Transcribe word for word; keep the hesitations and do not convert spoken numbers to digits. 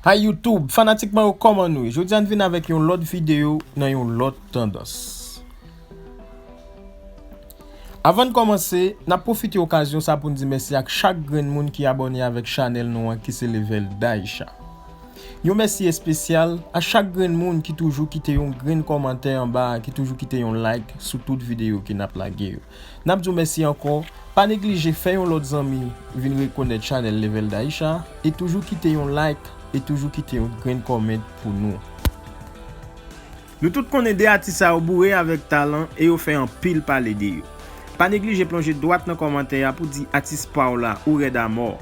Hi YouTube, fanatik mwen yo, kòman nou ye? Jodi a n vin avèk yon lòt videyo nan yon lòt tandans. Avan n kòmanse, n ap pwofite okazyon sa pou n di mèsi ak chak grenn moun ki abòne avèk chanèl nou an ki se Level Daisha. Yon mèsi espesyal a chak grenn moun ki toujou kite yon grenn kòmantè anba a, ki toujou kite yon like sou tout videyo ke n ap lage yo. N ap di w mèsi ankò. Pa neglije fè yon lòt zanmi vin rekonèt chanèl Level Daisha e toujou kite yon like e toujou kite yon grenn comment pou nou. Nou tout konnen de atis sa yo boure avèk talan e yo fè anpil pale de yo. Pa neglije plonje dwat nan kòmantè a pou di atis pa w la ou rèd amò.